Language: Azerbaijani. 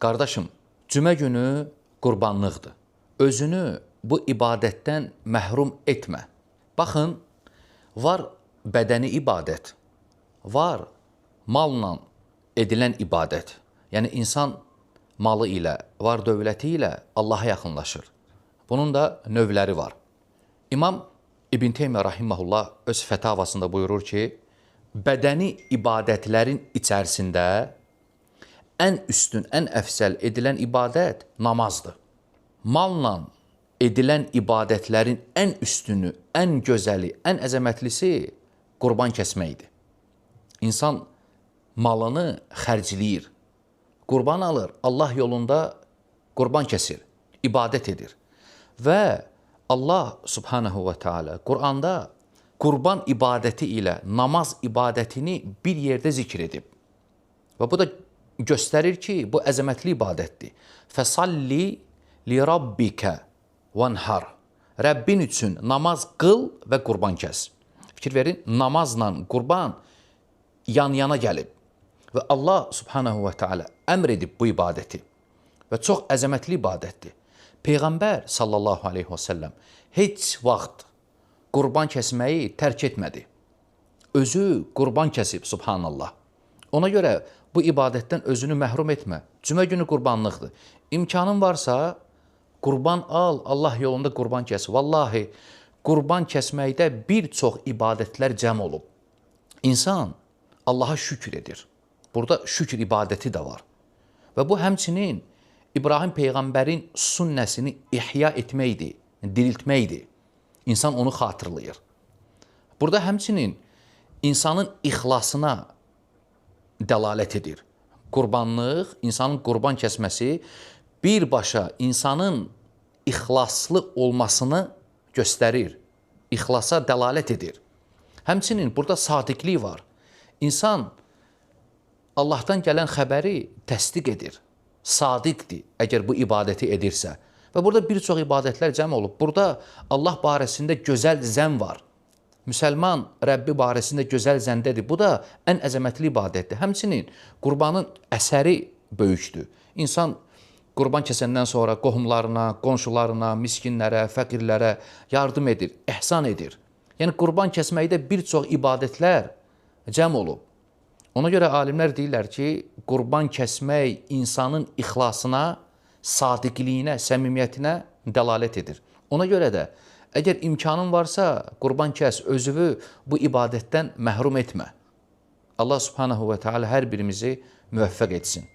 Qardaşım, cümə günü qurbanlıqdır. Özünü bu ibadətdən məhrum etmə. Baxın, var bədəni ibadət, var malla edilən ibadət. Yəni insan malı ilə, var dövləti ilə Allaha yaxınlaşır. Bunun da növləri var. İmam İbn Teymiyyə rahimehullah öz fətavasında buyurur ki, bədəni ibadətlərin içərisində ən üstün, ən əfsəl edilən ibadət namazdır. Malla edilən ibadətlərin ən üstünü, ən gözəli, ən əzəmətlisi qurban kəsməkdir. İnsan malını xərcləyir. Qurban alır, Allah yolunda qurban kəsir, ibadət edir. Və Allah Subhanahu və Teala Quranda qurban ibadəti ilə namaz ibadətini bir yerdə zikr edib. Və bu da göstərir ki, bu əzəmətli ibadətdir. Fəsalli li rabbikə vanhar. Rəbbin üçün namaz qıl və qurban kəs. Fikir verin, namazla qurban yan-yana gəlib. Və Allah Subhanahu və Teala əmr edib bu ibadəti. Və çox əzəmətli ibadətdir. Peyğəmbər sallallahu aleyhi və səlləm heç vaxt qurban kəsməyi tərk etmədi. Özü qurban kəsib, subhanallah. Ona görə bu ibadətdən özünü məhrum etmə. Cümə günü qurbanlıqdır. İmkanın varsa qurban al, Allah yolunda qurban kəs. Vallahi qurban kəsməkdə bir çox ibadətlər cəm olub. İnsan Allaha şükür edir. Burada şükür ibadəti də var. Və bu həmçinin İbrahim peyğəmbərin sünnəsini ihya etməkdir, diriltməkdir. İnsan onu xatırlayır. Burada həmçinin insanın ixlasına dəlalət edir. Qurbanlıq, insanın qurban kəsməsi birbaşa insanın ixlaslı olmasını göstərir. İxlasa dəlalət edir. Həmçinin burada sadiqlik var. İnsan Allahdan gələn xəbəri təsdiq edir. Sadiqdir əgər bu ibadəti edirsə. Və burada bir çox ibadətlər cəm olub. Burada Allah barəsində gözəl zənn var. Müsəlman Rəbbi barəsində gözəl zəndədir. Bu da ən əzəmətli ibadətdir. Həmçinin qurbanın əsəri böyükdür. İnsan qurban kəsəndən sonra qohumlarına, qonşularına, miskinlərə, fəqirlərə yardım edir, ehsan edir. Yəni qurban kəsməkdə bir çox ibadətlər cəm olub. Ona görə alimlər deyirlər ki, qurban kəsmək insanın ixlasına, sadiqliyinə, səmimiyyətinə dəlalət edir. Ona görə də əgər imkanın varsa, qurban kəs, özünü bu ibadətdən məhrum etmə. Allah Subhanahu və Teala hər birimizi müvəffəq etsin.